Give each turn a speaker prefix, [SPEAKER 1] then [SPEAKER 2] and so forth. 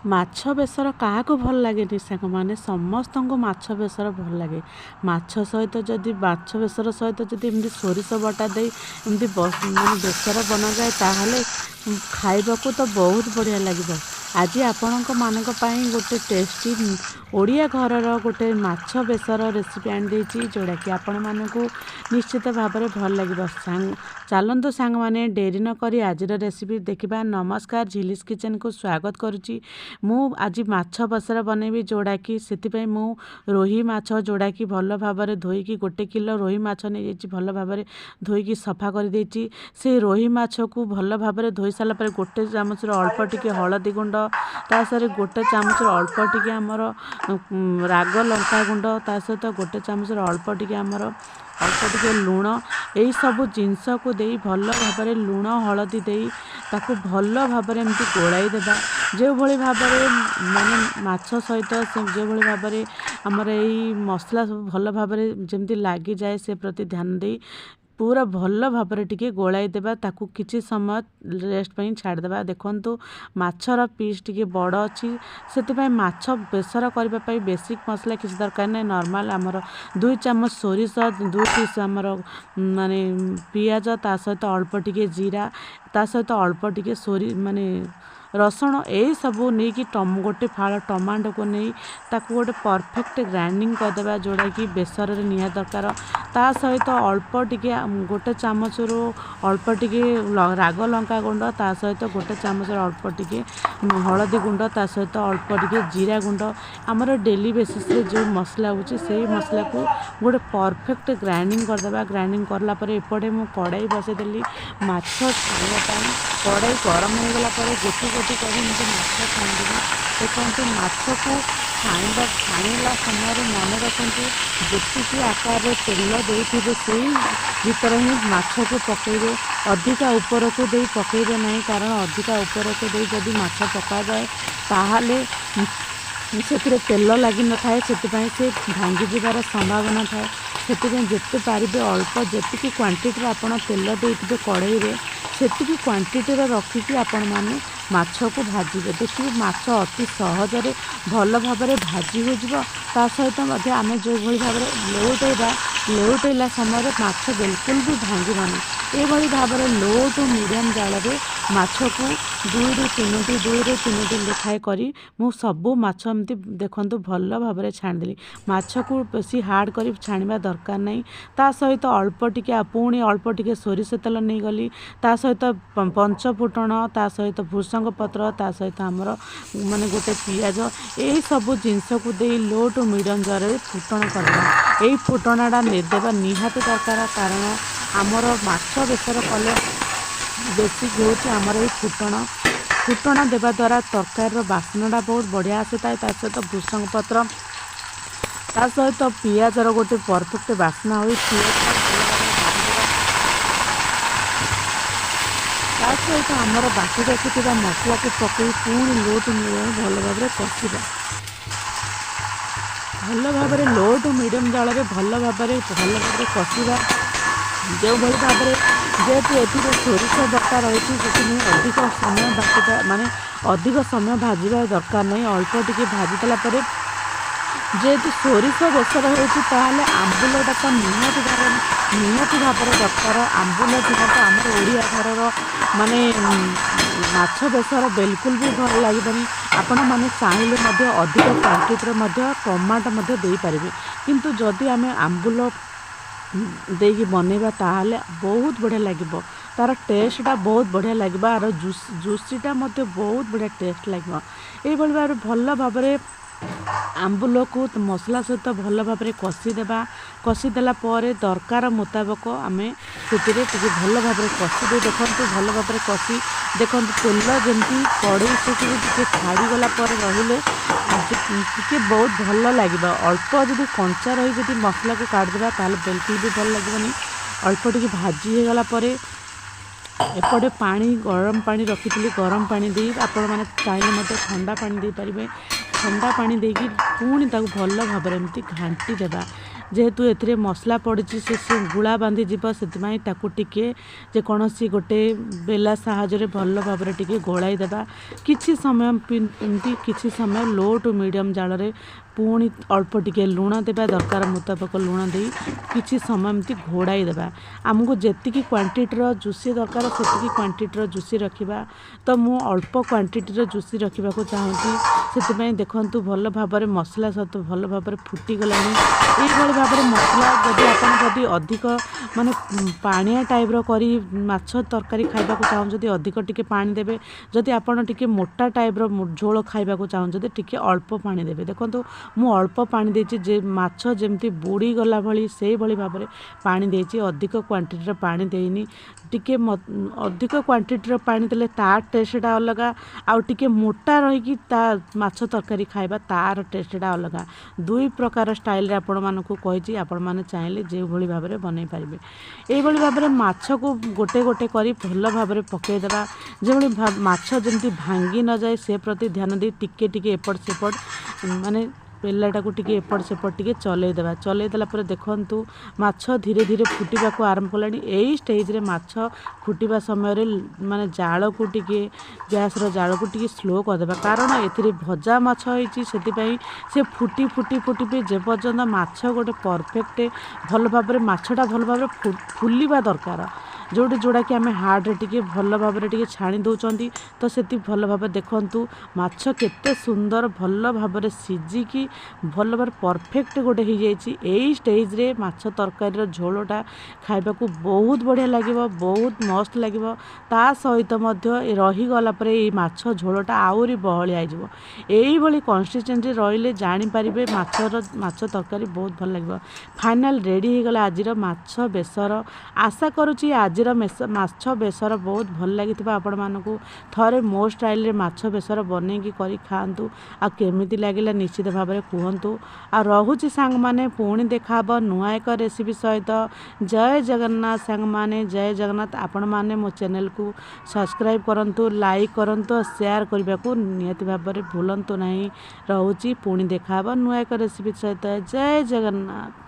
[SPEAKER 1] ମାଛ ବେସର କାହାକୁ ଭଲ ଲାଗେନି ସାଙ୍ଗମାନେ? ସମସ୍ତଙ୍କୁ ମାଛ ବେସର ଭଲ ଲାଗେ। ମାଛ ସହିତ ଯଦି, ମାଛ ବେସର ସହିତ ଯଦି ଏମିତି ସୋରିଷ ବଟା ଦେଇ ଏମିତି ମାନେ ବେସର ବନାଯାଏ, ତାହେଲେ ଖାଇବାକୁ ତ ବହୁତ ବଢ଼ିଆ ଲାଗିବ। ଆଜି ଆପଣଙ୍କ ମାନଙ୍କ ପାଇଁ ଗୋଟେ ଟେଷ୍ଟି ଓଡ଼ିଆ ଘରର ଗୋଟେ ମାଛ ବେସର ରେସିପି ଆଣିଦେଇଛି, ଯେଉଁଟାକି ଆପଣମାନଙ୍କୁ ନିଶ୍ଚିତ ଭାବରେ ଭଲ ଲାଗିବ। ଚାଲନ୍ତୁ ସାଙ୍ଗମାନେ, ଡେରି ନକରି ଆଜିର ରେସିପି ଦେଖିବା। ନମସ୍କାର, ଝିଲିସ୍ କିଚେନକୁ ସ୍ୱାଗତ କରୁଛି। ମୁଁ ଆଜି ମାଛ ବେସର ବନେଇବି, ଯେଉଁଟାକି ସେଥିପାଇଁ ମୁଁ ରୋହି ମାଛ, ଯେଉଁଟାକି ଭଲ ଭାବରେ ଧୋଇକି 1 କିଲୋ ରୋହି ମାଛ ନେଇଯାଇଛି, ଭଲ ଭାବରେ ଧୋଇକି ସଫା କରିଦେଇଛି। ସେଇ ରୋହି ମାଛକୁ ଭଲ ଭାବରେ ଧୋଇ ସାରିଲା ପରେ 1 ଚାମଚର ଅଳ୍ପ ଟିକେ ହଳଦୀ ଗୁଣ୍ଡ, ତା ସହିତ 1 ଚାମଚର ଅଳ୍ପ ଟିକେ ଆମର ରାଗ ଲଙ୍କା ଗୁଣ୍ଡ, ତା ସହିତ 1 ଚାମଚର ଅଳ୍ପ ଟିକେ ଆମର ଅଳ୍ପ ଟିକେ ଲୁଣ, ଏଇସବୁ ଜିନିଷକୁ ଦେଇ ଭଲ ଭାବରେ ଲୁଣ ହଳଦୀ ଦେଇ ତାକୁ ଭଲ ଭାବରେ ଏମିତି ଗୋଳାଇ ଦେବା। ଯେଉଁଭଳି ଭାବରେ ମାନେ ମାଛ ସହିତ ସେ ଯେଉଁଭଳି ଭାବରେ ଆମର ଏଇ ମସଲା ସବୁ ଭଲ ଭାବରେ ଯେମିତି ଲାଗିଯାଏ, ସେ ପ୍ରତି ଧ୍ୟାନ ଦେଇ ପୁରା ଭଲ ଭାବରେ ଟିକେ ଗୋଳାଇ ଦେବା। ତାକୁ କିଛି ସମୟ ରେଷ୍ଟ ପାଇଁ ଛାଡ଼ିଦେବା। ଦେଖନ୍ତୁ, ମାଛର ପିସ୍ ଟିକେ ବଡ଼ ଅଛି, ସେଥିପାଇଁ ମାଛ ବେସର କରିବା ପାଇଁ ବେସିକ୍ ମସଲା କିଛି ଦରକାର ନାହିଁ। ନର୍ମାଲ୍ ଆମର 2 ଚାମଚ ସୋରିଷ, 2 ପିସ୍ ଆମର ମାନେ ପିଆଜ, ତା ସହିତ ଅଳ୍ପ ଟିକେ ଜିରା, ତା ସହିତ ଅଳ୍ପ ଟିକେ ସୋରି ମାନେ ରସୁଣ, ଏଇସବୁ ନେଇକି ଗୋଟେ ଫାଳ ଟମାଟୋକୁ ନେଇ ତାକୁ ଗୋଟେ ପରଫେକ୍ଟ ଗ୍ରାଇଣ୍ଡିଙ୍ଗ କରିଦେବା, ଯେଉଁଟାକି ବେସରରେ ନିହାତି ଦରକାର। ତା ସହିତ ଅଳ୍ପ ଟିକେ 1 ଚାମଚରୁ ଅଳ୍ପ ଟିକେ ରାଗ ଲଙ୍କା ଗୁଣ୍ଡ, ତା ସହିତ 1 ଚାମଚର ଅଳ୍ପ ଟିକେ ହଳଦୀ ଗୁଣ୍ଡ, ତା ସହିତ ଅଳ୍ପ ଟିକେ ଜିରା ଗୁଣ୍ଡ, ଆମର ଡେଲି ବେସିସ୍ରେ ଯେଉଁ ମସଲା ହେଉଛି ସେଇ ମସଲାକୁ ଗୋଟେ ପରଫେକ୍ଟ ଗ୍ରାଇଣ୍ଡିଙ୍ଗ କରିଦେବା। ଗ୍ରାଇଣ୍ଡିଙ୍ଗ କଲା ପରେ ଏପଟେ ମୁଁ କଡ଼ାଇ ବସେଇଦେଲି ମାଛ ଛାଣିବା ପାଇଁ। କଡ଼ାଇ ଗରମ ହେଇଗଲା ପରେ ଗୋଟି ଗୋଟି କରି ଏମିତି ମାଛ ଛାଣିଦେବି। ଦେଖନ୍ତୁ, ମାଛକୁ ଛାଣିଲା ସମୟରେ ମନେ ରଖନ୍ତୁ, ଯେତିକି ଆକାରରେ ତେଲ ଦେଇଥିବେ ସେଇ ଭିତରେ ହିଁ ମାଛକୁ ପକାଇବେ। ଅଧିକା ଉପରକୁ ଦେଇ ପକାଇବେ ନାହିଁ, କାରଣ ଅଧିକା ଉପରକୁ ଦେଇ ଯଦି ମାଛ ପକାଯାଏ ତାହେଲେ ସେଥିରେ ତେଲ ଲାଗିନଥାଏ, ସେଥିପାଇଁ ସେ ଭାଙ୍ଗିଯିବାର ସମ୍ଭାବନା ଥାଏ। ସେଥିପାଇଁ ଯେତେ ପାରିବେ ଅଳ୍ପ, ଯେତିକି କ୍ୱାଣ୍ଟିଟିର ଆପଣ ତେଲ ଦେଇଥିବେ କଡ଼େଇରେ, ସେତିକି କ୍ୱାଣ୍ଟିଟିର ରଖିକି ଆପଣମାନେ ମାଛକୁ ଭାଜିବେ। ଦେଖିବେ, ମାଛ ଅତି ସହଜରେ ଭଲ ଭାବରେ ଭାଜି ହୋଇଯିବ। ତା ସହିତ ମଧ୍ୟ ଆମେ ଯେଉଁଭଳି ଭାବରେ ଲେଉଟେଇବା, ଲେଉଟେଇଲା ସମୟରେ ମାଛ ବିଲକୁଲ ବି ଭାଙ୍ଗିବନି। ଏଇଭଳି ଭାବରେ ଲୋ ଟୁ ମିଡ଼ିୟମ୍ ଜାଳରେ ମାଛକୁ 2ରୁ 3ଟି, 2ରୁ 3ଟି ଲେଖାଏଁ କରି ମୁଁ ସବୁ ମାଛ ଏମିତି ଦେଖନ୍ତୁ ଭଲ ଭାବରେ ଛାଣିଦେଲି। ମାଛକୁ ବେଶୀ ହାର୍ଡ଼ କରି ଛାଣିବା ଦରକାର ନାହିଁ। ତା ସହିତ ଅଳ୍ପ ଟିକେ, ପୁଣି ଅଳ୍ପ ଟିକେ ସୋରିଷ ତେଲ ନେଇଗଲି। ତା ସହିତ ପଞ୍ଚ ଫୁଟଣ, ତା ସହିତ ଭୃସଙ୍ଗ ପତ୍ର, ତା ସହିତ ଆମର ମାନେ ଗୋଟେ ପିଆଜ, ଏଇସବୁ ଜିନିଷକୁ ଦେଇ ଲୋ ଟୁ ମିଡ଼ିୟମ୍ ଜାଳରେ ଫୁଟଣ କରିଦେବା। ଏଇ ଫୁଟଣଟା ଦେବା ନିହାତି ଦରକାର, କାରଣ ଆମର ମାଛ ବେସର କଲେ ବେସିକ୍ ହେଉଛି ଆମର ଏଇ ଫୁଟଣ। ଫୁଟଣ ଦେବା ଦ୍ୱାରା ତରକାରୀର ବାସ୍ନାଟା ବହୁତ ବଢ଼ିଆ ଆସିଥାଏ। ତା ସହିତ ଭୃସଙ୍ଗ ପତ୍ର, ତା ସହିତ ପିଆଜର ଗୋଟେ ପରଫେକ୍ଟ ବାସ୍ନା ହୋଇ ପିଆଜଟା ଭଲ ଭାବରେ ଭାଜିଦେବା। ତା ସହିତ ଆମର ବାଟି ରଖିଥିବା ମସଲାକୁ ପକାଇ ପୁଣି ଲୋ ଟୁ ମିଡ଼ିୟମ୍ ଭଲ ଭାବରେ କଷିବା। ଭଲ ଭାବରେ ଲୋ ଟୁ ମିଡ଼ିୟମ୍ ଜାଳରେ ଭଲ ଭାବରେ କଷିବା। ଯେଉଁଭଳି ଭାବରେ ଯେହେତୁ ଏଥିରେ ସୋରିଷ ବଟା ରହିଛି, ସେଥିପାଇଁ ଅଧିକ ସମୟ ବାଟିବା ମାନେ ଅଧିକ ସମୟ ଭାଜିବା ଦରକାର ନାହିଁ। ଅଳ୍ପ ଟିକେ ଭାଜିଦେଲା ପରେ, ଯେହେତୁ ସୋରିଷ ବେସର ହେଉଛି, ତାହେଲେ ଆମ୍ବୁଲଟା ତ ନିହାତି ଭାବରେ ଦରକାର। ଆମ୍ବୁଲ ବିନା ତ ଆମର ଓଡ଼ିଆ ଘରର ମାନେ ମାଛ ବେସର ବିଲକୁଲ ବି ଭଲ ଲାଗିବନି। ଆପଣମାନେ ଚାହିଁଲେ ମଧ୍ୟ ଅଧିକ କ୍ୱାଣ୍ଟିଟିର ମଧ୍ୟ ଟମାଟୋ ମଧ୍ୟ ଦେଇପାରିବେ, କିନ୍ତୁ ଯଦି ଆମେ ଆମ୍ବୁଲ ଦେଇକି ବନେଇବା ତାହେଲେ ବହୁତ ବଢ଼ିଆ ଲାଗିବ। ତା'ର ଟେଷ୍ଟଟା ବହୁତ ବଢ଼ିଆ ଲାଗିବ, ଆର ଜୁସିଟା ମଧ୍ୟ ବହୁତ ବଢ଼ିଆ ଟେଷ୍ଟ ଲାଗିବ। ଏଇଭଳି ଭାବରେ ଭଲ ଭାବରେ ଆମ୍ବୁଲକୁ ମସଲା ସହିତ ଭଲ ଭାବରେ କଷିଦେବା। କଷିଦେଲା ପରେ ଦରକାର ମୁତାବକ ଆମେ ସେଥିରେ ଟିକେ ଭଲ ଭାବରେ କଷି ଦେଇ, ଦେଖନ୍ତୁ, ଭଲ ଭାବରେ କଷି, ଦେଖନ୍ତୁ, ତେଲ ଯେମିତି କଡ଼େଇ ସେଥିରୁ ଟିକେ ଛାଡ଼ିଗଲା ପରେ ରହିଲେ ଟିକେ ବହୁତ ଭଲ ଲାଗିବ। ଅଳ୍ପ ଯଦି କଞ୍ଚା ରହି ଯଦି ମସଲାକୁ କାଢ଼ିଦେବା, ତାହେଲେ ବିଲକୁଲ ବି ଭଲ ଲାଗିବନି। ଅଳ୍ପ ଟିକେ ଭାଜି ହେଇଗଲା ପରେ ଏପଟେ ପାଣି, ଗରମ ପାଣି ରଖିଥିଲି। ଗରମ ପାଣି ଦେଇ, ଆପଣମାନେ ଚାହିଁଲେ ମଧ୍ୟ ଥଣ୍ଡା ପାଣି ଦେଇପାରିବେ। ଥଣ୍ଡା ପାଣି ଦେଇକି ପୁଣି ତାକୁ ଭଲ ଭାବରେ ଏମିତି ଘାଣ୍ଟି ଦେବା। ଯେହେତୁ ଏଥିରେ ମସଲା ପଡ଼ିଛି, ସେ ଗୁଳା ବାନ୍ଧିଯିବ, ସେଥିପାଇଁ ତାକୁ ଟିକେ ଯେକୌଣସି ଗୋଟେ ବେଲା ସାହାଯ୍ୟରେ ଭଲ ଭାବରେ ଟିକେ ଗୋଳାଇ ଦେବା କିଛି ସମୟ। ଏମିତି କିଛି ସମୟ ଲୋ ଟୁ ମିଡ଼ିୟମ୍ ଜାଳରେ ପୁଣି ଅଳ୍ପ ଟିକେ ଲୁଣ ଦେବା, ଦରକାର ମୁତାବକ ଲୁଣ ଦେଇ କିଛି ସମୟ ଏମିତି ଘୋଡ଼ାଇ ଦେବା। ଆମକୁ ଯେତିକି କ୍ୱାଣ୍ଟିଟିର ଜୁସି ଦରକାର, ସେତିକି କ୍ୱାଣ୍ଟିଟିର ଜୁସି ରଖିବା। ତ ମୁଁ ଅଳ୍ପ କ୍ୱାଣ୍ଟିଟିର ଜୁସି ରଖିବାକୁ ଚାହୁଁଛି, ସେଥିପାଇଁ ଦେଖନ୍ତୁ ଭଲ ଭାବରେ ମସଲା ସହିତ ଭଲ ଭାବରେ ଫୁଟିଗଲାଣି। ଏଇଭଳି ଭାବରେ ମସଲା ଯଦି ଆପଣ ଯଦି ଅଧିକ ମାନେ ପାଣିଆ ଟାଇପ୍ର କରି ମାଛ ତରକାରୀ ଖାଇବାକୁ ଚାହୁଁଛନ୍ତି, ଅଧିକ ଟିକେ ପାଣି ଦେବେ। ଯଦି ଆପଣ ଟିକେ ମୋଟା ଟାଇପ୍ର ଝୋଳ ଖାଇବାକୁ ଚାହୁଁଛନ୍ତି, ଟିକେ ଅଳ୍ପ ପାଣି ଦେବେ। ଦେଖନ୍ତୁ, ମୁଁ ଅଳ୍ପ ପାଣି ଦେଇଛି ଯେ ମାଛ ଯେମିତି ବୁଡ଼ିଗଲା ଭଳି ସେଇଭଳି ଭାବରେ ପାଣି ଦେଇଛି, ଅଧିକ କ୍ୱାଣ୍ଟିଟିର ପାଣି ଦେଇନି। ଟିକେ ଅଧିକ କ୍ୱାଣ୍ଟିଟିର ପାଣି ଦେଲେ ତା ଟେଷ୍ଟଟା ଅଲଗା, ଆଉ ଟିକେ ମୋଟା ରହିକି ତା ମାଛ ତରକାରୀ ଖାଇବା ତାର ଟେଷ୍ଟଟା ଅଲଗା। ଦୁଇ ପ୍ରକାର ଷ୍ଟାଇଲରେ ଆପଣମାନଙ୍କୁ କହିଛି, ଆପଣମାନେ ଚାହିଁଲେ ଯେଉଁଭଳି ଭାବରେ ବନେଇ ପାରିବେ। ଏଇଭଳି ଭାବରେ ମାଛକୁ ଗୋଟେ ଗୋଟେ କରି ଭଲ ଭାବରେ ପକାଇଦେବା। ଯେଭଳି ମାଛ ଯେମିତି ଭାଙ୍ଗି ନଯାଏ, ସେ ପ୍ରତି ଧ୍ୟାନ ଦେଇ ଟିକେ ଟିକେ ଏପଟ ସେପଟ, ମାନେ ବେଲାଟାକୁ ଟିକେ ଏପଟ ସେପଟ ଟିକେ ଚଲେଇ ଦେବା। ଚଲେଇ ଦେଲା ପରେ ଦେଖନ୍ତୁ ମାଛ ଧୀରେ ଧୀରେ ଫୁଟିବାକୁ ଆରମ୍ଭ କଲାଣି। ଏଇ ଷ୍ଟେଜ୍ରେ ମାଛ ଫୁଟିବା ସମୟରେ ମାନେ ଜାଳକୁ ଟିକେ, ଗ୍ୟାସ୍ର ଜାଳକୁ ଟିକେ ସ୍ଲୋ କରିଦେବା, କାରଣ ଏଥିରେ ଭଜା ମାଛ ହେଇଛି। ସେଥିପାଇଁ ସେ ଫୁଟି ଫୁଟି ଫୁଟି ଯେପର୍ଯ୍ୟନ୍ତ ମାଛ ଗୋଟେ ପରଫେକ୍ଟ ଭଲ ଭାବରେ ମାଛଟା ଭଲ ଭାବରେ ଫୁଲିବା ଦରକାର, ଯେଉଁଠି ଯେଉଁଟାକି ଆମେ ହାର୍ଡ଼ରେ ଟିକେ ଭଲ ଭାବରେ ଟିକେ ଛାଣି ଦେଉଛନ୍ତି। ତ ସେଠି ଭଲ ଭାବରେ ଦେଖନ୍ତୁ ମାଛ କେତେ ସୁନ୍ଦର ଭଲ ଭାବରେ ସିଝିକି ଭଲ ଭାବରେ ପରଫେକ୍ଟ ଗୋଟେ ହେଇଯାଇଛି। ଏଇ ଷ୍ଟେଜ୍ରେ ମାଛ ତରକାରୀର ଝୋଳଟା ଖାଇବାକୁ ବହୁତ ବଢ଼ିଆ ଲାଗିବ, ବହୁତ ମସ୍ତ ଲାଗିବ। ତା ସହିତ ମଧ୍ୟ ରହିଗଲା ପରେ ଏଇ ମାଛ ଝୋଳଟା ଆହୁରି ବହଳିଆ ହେଇଯିବ। ଏଇଭଳି କନସିଷ୍ଟେନ୍ସି ରହିଲେ ଜାଣିପାରିବେ ମାଛ ତରକାରୀ ବହୁତ ଭଲ ଲାଗିବ। ଫାଇନାଲ୍ ରେଡ଼ି ହେଇଗଲା ଆଜିର ମାଛ ବେସର। ଆଶା କରୁଛି ଆଜିର ମାଛ ବେସର ବହୁତ ଭଲ ଲାଗିଥିବ ଆପଣମାନଙ୍କୁ। ଥରେ ମୋ ଷ୍ଟାଇଲରେ ମାଛ ବେସର ବନେଇକି କରି ଖାଆନ୍ତୁ, ଆଉ କେମିତି ଲାଗିଲା ନିଶ୍ଚିତ ଭାବରେ କୁହନ୍ତୁ। ଆଉ ରହୁଛି ସାଙ୍ଗମାନେ, ପୁଣି ଦେଖାହେବ ନୂଆ ଏକ ରେସିପି ସହିତ। ଜୟ ଜଗନ୍ନାଥ ସାଙ୍ଗମାନେ, ଜୟ ଜଗନ୍ନାଥ। ଆପଣମାନେ ମୋ ଚ୍ୟାନେଲକୁ ସବସ୍କ୍ରାଇବ୍ କରନ୍ତୁ, ଲାଇକ୍ କରନ୍ତୁ ଆଉ ସେୟାର କରିବାକୁ ନିହାତି ଭାବରେ ଭୁଲନ୍ତୁ ନାହିଁ। ରହୁଛି, ପୁଣି ଦେଖାହେବ ନୂଆ ଏକ ରେସିପି ସହିତ। ଜୟ ଜଗନ୍ନାଥ।